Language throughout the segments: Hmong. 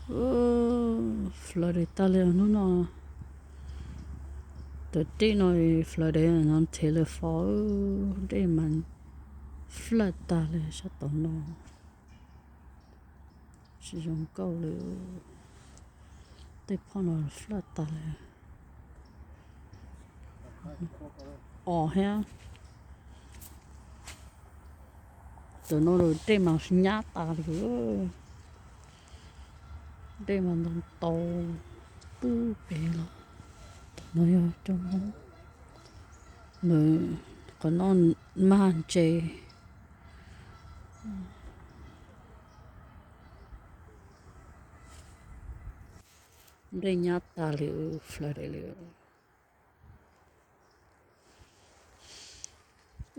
Ub, flood tag li hnub no. Tam dej no flood no thev lawm fo, dej mas flood tag li sab tom no. Tsis zoo nkauj li. Tej phoj no flood tag li. Os thiab. Tam no dej mas nyab tas li. Dej mas ntau ntau, pub pem los. Tam no yog cov Hmoob, nws qhov no mag ntses. Dej nyab tas li, flood li.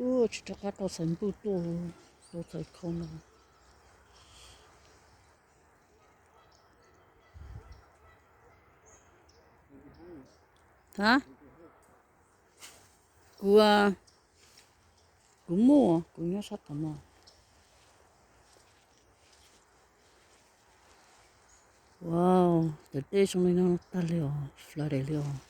Ub, tsis rov qab tau txhais npuj tuaj, tau txhais khau no. Ha? Kuv, kuv muaj, kuv nyob sab tom no. Wow, tam dej zoo li no tag li os, flood li os.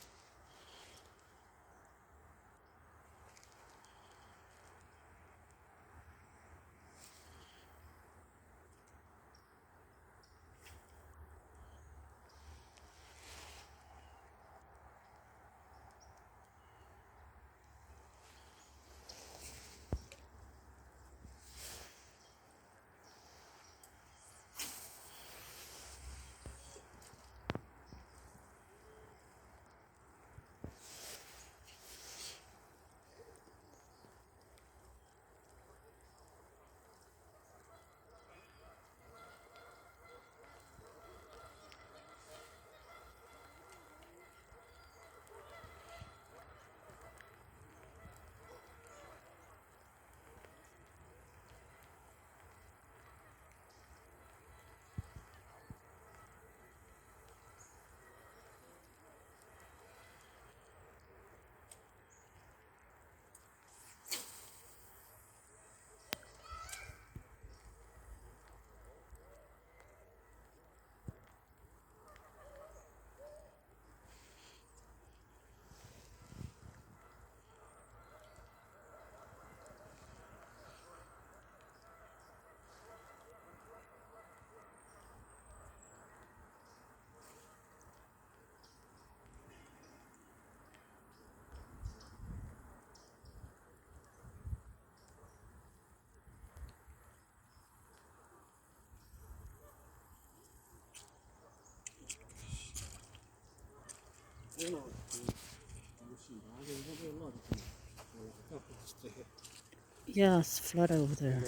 Yes, flood over there.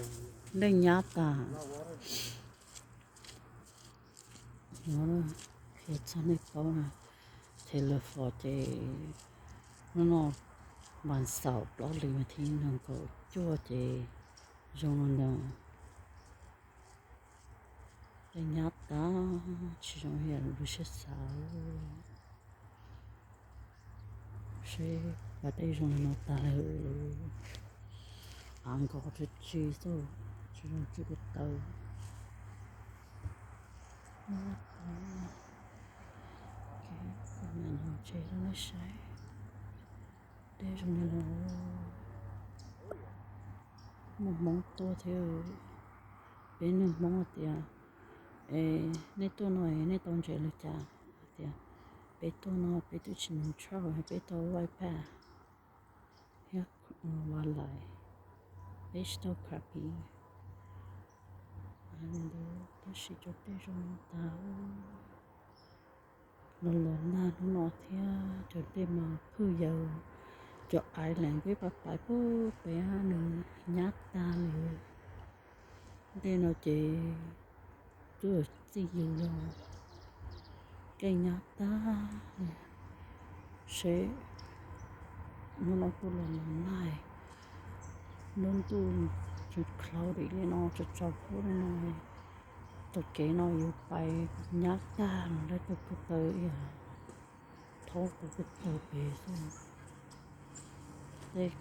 Dej nyab tas. Qhia txog nej paub na, thev lawm fo ces hnub no vas xaum plaub hlis mas thib nees nkaum cuaj ces zoo li ntawd. Dej nyab tas, tsis zoo yam lub siab xav. Seb pas dej zoo li no tas lawm, av nkos tsis tsis xwb, tsis zoo tsis kuv taw. Tses nej saib, dej zoo li no. Muaj Hmoob tuaj thiab. Peb neeg Hmoob hais tias, es nej tuaj no nej tau ntses li cas? Hais tias, peb tuaj no peb twb tsis mus tshoj, peb tau vaj paj thiab vaj lais, peb tsis tau crappie. Tab sis cov dej zoo tas, los los nag hnub no thiab cov dej mas phwj yaws, cov island peb pais pais puag pem nws nyab tag li. Dej no ces twb txij yus los dej nyab tag li. Seb hnub no tuaj los los nag, lub ntuj tsis cloudy li no, tsaus tsaus huab li no, tus kev no yuav pais nyab tag los dab tus ko taw ib yam thaub tus ko taw pem xwb. Tej,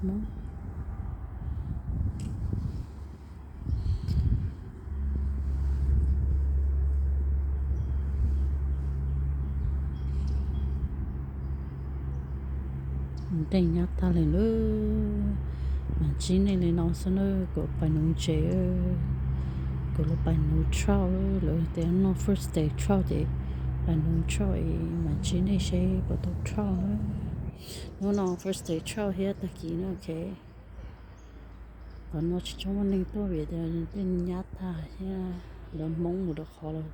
Nteeg nyab tag li lawm, mas ntsib nej li no xwb na, kuv pais nuv tsev, kuv los pais nuv trout, lawv tias no first day trout ces pais nuv trout es mam ntsib nej seb puas tau trout na. Hnub no first day trout thiab tag kis na, ok. Qhov no tsis tshua muaj neeg tuaj vim tias tej nyab tag thiab, lawv hmoob mus rau qhov lawm.